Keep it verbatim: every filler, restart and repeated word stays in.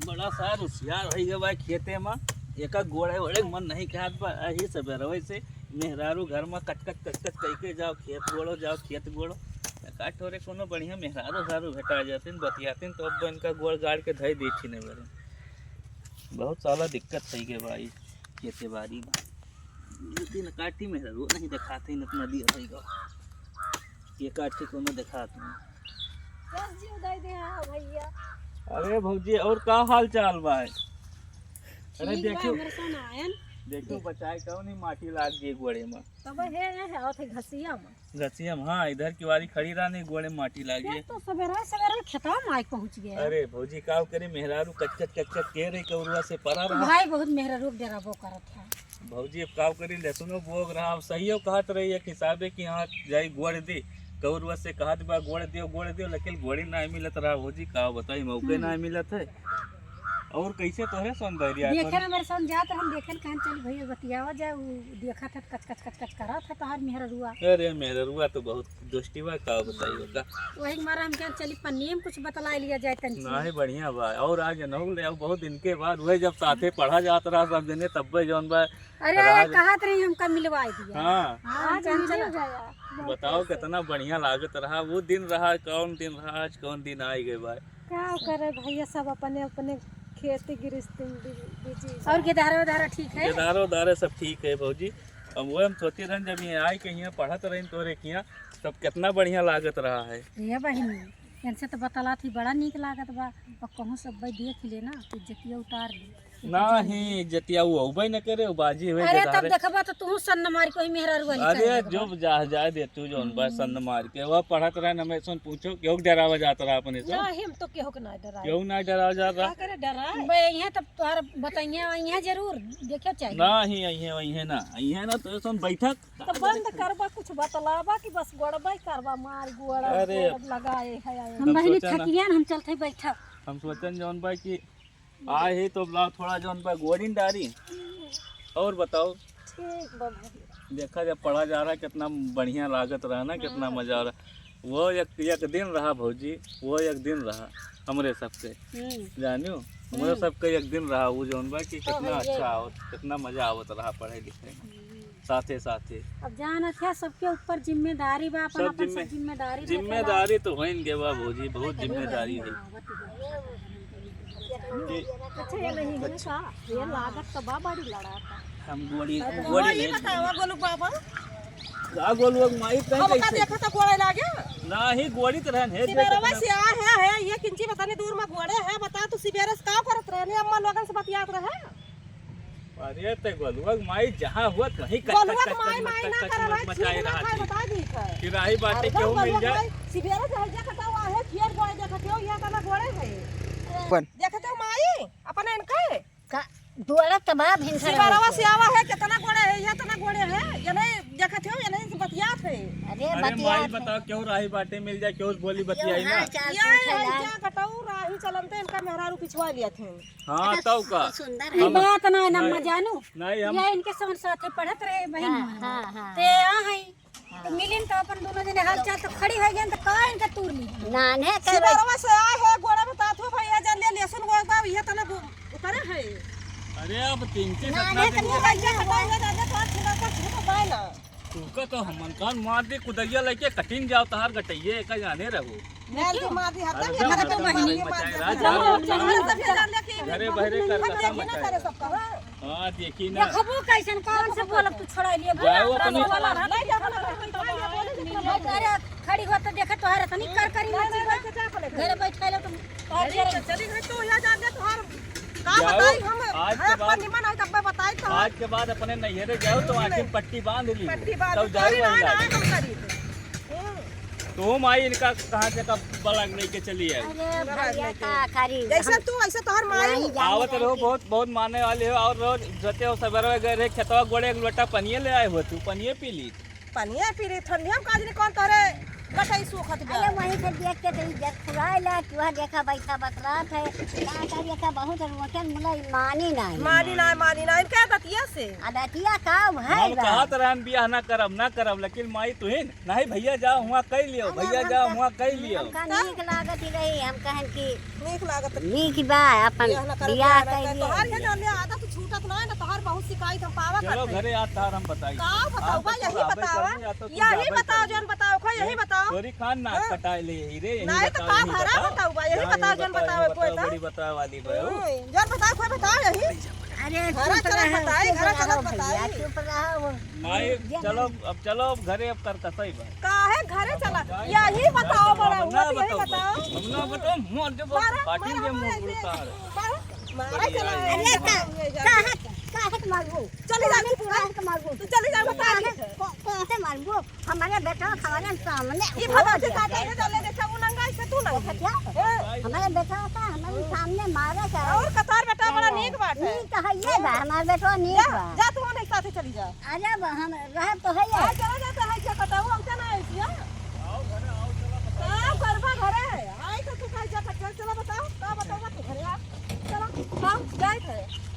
बड़ा सार होशियार होइ गए बा खेते में। एका गोड़े ओड़े के मन नहीं कहत बा। अही सबेरवे से मेहरारू घर में कच कच कच कच कह के जाओ खेत गोड़ो, जाओ खेत गोड़ो। एका ठोरे कोनो बढ़िया मेहरारू उहरारू भेटा जातिन, बतियातिन तो अब इनका गोड़ गाड़ के धई देती नहीं बरे। बहुत साला दिक्कत होइ गए बा ई खेते बाड़ी में। दू तीन काठी मेहरारू नहीं देखाते हैं, इतना दिया होइ गए। ये काठी कोनो देखात नहीं। बस जी उदय दे, हाँ भैया। अरे भौजी, और का हाल चाल बा? अरे ठीक बा, देखियो, हमरे सन आयन। देखियो बचाए कौन ही माटी लाग गई गोड़े में। तब हे, हे, हे, आवत है घसिया में। घसिया में, हाँ, इधर की वाली खड़ी रहा नहीं, गोड़े में माटी लाग गई। तो सवेरे सवेरे खेतवा में आके पहुँच गया। अरे भौजी, का करी, मेहरारू कच कच कच कच के रही, कौरुआ से परा रहा। भाई बहुत मेहरारू के डराबो करत है। भौजी, अब का करी, लहसुनो बोग रहा, अब सहियो कहत रही एक हिसाबे कि हाँ, जाई गोड़ दी, कौरुआ से कहत बा, "गोड़ दियो, गोड़ दियो," लेकिन गोड़ी ना मिलत रहा भौजी, का बताई, मौके ना हम्म। मिलत है। और कैसे तोहरे सोन बैरिया देखे कौन? ना, मेरे सोन जात रहन, देखे ना, कहन, "चल भैया, बतियावा जाए," उ देखत है, कच, कच, कच, कच करत है तोहार मेहररुआ। अरे, मेहररुआ तो बहुत दोस्ती बा, का बताई ओका। वही मारा हम कहें, "चली पन्नी में कुछ बतला लिया जाए तनी।" नहीं, बढ़िया बा। और आज नहु ले आओ, बहुत दिन के बाद, वही जब साथे पढ़ा जात रहा सब जने, तब्बे जौन बा, अरे, राज कहत रही, हमका मिलवाई दिया। हाँ। हाँ, आज चल, मिल चला। गया। बताओ, कितना बढ़िया लागत रहा। वो दिन रहा, कौन दिन रहा, आज कौन दिन आ गए बा। का करे भैया, सब अपने अपने खेती गृहस्थी में बि-, बिजी बा। और गेदहरा उदहरा ठीक है? गेदहरा उदहरा सब ठीक है भौजी। अब वो हम सोचे रहन, जब ये आए के हियाँ पढ़त रहन तोरे किहाँ, तब कितना बढ़िया लागत रहा है। ये बहिनी, इनसे तो बतला थी, बड़ा नीक लागत बा। और कहूँ सब भाई देख ले ना, इज्जतिया उतार ले। नाही, इज्जतिया उ अउबे न करे, उ बाजी हुए अरे, तब गेदहरे। देखबा तो तू सन्न मार के वही मेहरारू वाली अरे, कर देबा। जो जा, जाए दे तू, जौन बा हम्म। सन्न मार के। वह पढ़त रहे न, हमें सुन पूछो, क्यों डरावा जात रहा अपने से? नाही, हम तो केहू के ना डराए। क्यों ना डरावा जात रहा? का करे डराए? बे, यहाँ तब तोहर बताइए, यहाँ जरूर देखे चाहिए। नाही, अइहे, अइहे ना, अइहे ना, तो सुन बैठक। तो बंद करबा, कुछ बतलाबा कि बस गोड़बा ही करबा, मार गोड़, अरे। गोड़ लगाए है, आए। हम हम बहिनी सोचा ना। थकियान, हम चलते बैठक। हम सोचन जौन बा कि आए ही तो लाओ थोड़ा जौन बा गोड़िन डारी। और बताओ। ठीक बा भैया। देखा जब पढ़ा जा रहा, कितना बढ़िया लागत रहा ना, कितना हाँ। मजा आ रहा। वो एक, एक दिन रहा भौजी, वो एक दिन रहा हमरे सबके। हम्म। जानियो, हमरे हम्म। सबके एक दिन रहा, वो जौन बा कि तो कितना है ये। अच्छा आवत, कितना मजा आवत रहा पढ़े लिखे में। हम्म। साथे, साथे। अब जानत है, सबके ऊपर जिम्मेदारी बा, अपन, सब अपन जिम्मे-, सब जिम्मेदारी रखेला। जिम्मेदारी तो होइन गे बा भौजी, बहुत जिम्मेदारी है। अच्छा, ये नहीं है का? ये लागत तो बा बड़ी लड़ाका। हम गोड़ी, अब गोड़ी ये नहीं। बतावा गोलू बाबा। का गोलू, अब माई कहीं हमका कैसे? देखा तो गोड़े लागे। नाही, गोड़ी तो रहन है, सिबेरवा देखा से आ है, है, ये किंची बताने दूर में गोड़े है, बता तू सिबेरे से का करत रहने, अम्मा लोगन से बतियात रहे। अरे, ते गोलुआ के माई जहाँ हुआ, वहीं कट, गोलुआ कट, के कट, माई, कट, माई कट, ना कट, करला, मचाए छीन ना रहा खाए, थी। बता दी है। कि राही बाटे अरे, केहू मिल गोलुआ के जाए। माई, सिबेरे से हइजा कटावा है, फिर गोड़े देखत हो, यहाँ तना गोड़े है। कौन? देखत हो माई, अपने इनके? का, गोड़े त बा भिनसर सिबेरवा होके। से आवा है, कितना गोड़े है, यहाँ तना गोड़े है, ये नहीं देखत हो, ये नहीं से बतियात है। अरे, अरे, माई बतियात है। बताओ, केहू राही बाटे मिल जाए, केहू बोली केहू बतियाई ना। हाल चाल ये पूछे है, ला। क्या कटाऊ राही चलनते इनका मेहरारू पिछवा लिया थे। हाँ, अच्छा, तब का? सुंदर ई है। बात ना, ना नहीं। मजानू। नहीं, हम या इनके संग साथे पढ़त रहे बहिन हाँ, हमार। हाँ, हाँ। ते आ है। हाँ। तो मिलिन तो अपन दोनों जने हाल चाल तो खड़ी हो गए तो का इनका तूर ली। नाने के सिबरवा से आए है, गोड़ा में ताथो भैया जान ले, लहसुन वो बा, ये तना गो-, उतरे है। अरे अब तीन से नाने सतना के दिन तू के भैया बताइए, जान ले, तो आज सुबह का झूठ पाए ना। तुमका तो हमन कान मार दे, कुदरिया लेके कटिन जाओ, तहार गटइये का जाने रहो। मैं तो मार दी, हद तक अरे ये हद तो बहिनी। मचाए रहा, जाओ, जाओ, जाओ। घरे बहरे कर कथा मचाए रहा। हाँ, देखी ना। देखबो कैसन, कौन से बोलब तू छोड़ा लिए, बोला, जाओ अपने वाला रहा, नहीं जाओ, नहीं जाओ, नहीं जाओ। अरे, खड़ी हो तो देखे तोहरे तनी कर करी मची बा। घरे बैठा लो तुम। चली गई तो यहाँ जान दे तोहार का जाओ, बताई हम, आज के बाद निमन आई तब बताई तो। आज के बाद अपने नैहरे जाओ तो आँखी में पट्टी बांध ली। पट्टी बांध तब जाओ ना, ना, हम करी। हम्म। तो माई इनका कहाँ से का बलग लेके चली आई? अरे भैया का करी? जैसे हम तू, ऐसे तोहर माई। नहीं जाने आवत रहो, देती। बहुत, बहुत माने वाले हो, और रोज जते हो सवेरे गए रहे खेतवा गोड़े एक लोटा पनिये ले आए हो तू, पनिये पी ली। पनिया पी रही ठंडी, हम काज नहीं कौन तोरे कटई सूखत बा। अरे वहीं से देख के तो इज्जत फुराए ला, तू देखा बैठा बतलात है। का का देखा बहुत रोचन मुला ई मानी नाही। मानी नाही, मानी नाही, क्या दतिया से? आ दतिया का है हम बा? कहत रहन बियाह ना करब, ना करब, लेकिन माई तुहिन, "नहीं भैया जाओ हुआं कई लियो, अरे भैया हम जाओ का, हुआं कई लियो।" हमका नीक लागत ही रही, हम कहन कि नीक लागत रही। नीक बा, अपन बियाह ना करब, बियाह बियाह ना कई करब। लियो। तोहार ये जौन ये आदत छूटत ना है ना, तोहार बहुत शिकायत हम पावा चलो करत है। घरे आ, तार हम बताई। का बताओ आप बा, बताओ, यही आप बताओ। बताओ, आप तो यही जाबे बताओ, करबे। जौन बताओ, खो यही बताओ। तोरी खान नाक हाँ। कटाए ले ही रे, यही नहीं तो बताओ, का यही भरा बताओ। बताओ बा, यही जहाँ बताओ, यही जौन बताओ, बताओ, यही कोई बताओ, था। बड़ी बतावे वाली बा, हो। हम्म, जौन बताओ, खो बताओ, यही। अरे, हरा चुप चलत रहो, बताई, चुप हरा रहो चलत भैया, बताई। चुप रहो। माई, जा चलो, ना। अब चलो, अब घरे अब कर कसई बा। काहे घरे चला? अब जाए यही ना, बताओ, अब बड़ा ना हुआ, यही बताओ, बताओ। हम ना बताओ, मर जब मारा, काटेंगे मारा, मुंह मारा, उतार। मारा, मारा चला, अरे, ये का, ये जा। काहे, काहे के मारबू? चली जा, काहे पूरा के मारबू? तू चली जा, बता काहे, दे। को-, कौन से मारबू? हमारे बेटा हमारे सामने ये भगवान से काटे के चले, देखा, वो नंगा, इससे तू नंगा। देखा क्या? हाँ। हमारे बेटा का हमारे सामने मारे का। और कतार बेटा बड़ा नीक बात है। नीक है, ये बा, हमारे बेटा नीक जा, बा। जा, तू हमारे साथे चली जा। अरे बा, हम रह तो है ये। हाँ, चला जाता है, क्या बताओ, हम क्या ना है इसलिए? आओ घरे, आओ, चला बताओ। का करबा घरे? आई तो तू कहीं जा सकते, चला बताओ, का बताओ तू घरे आ। चला, आओ, जाए थे।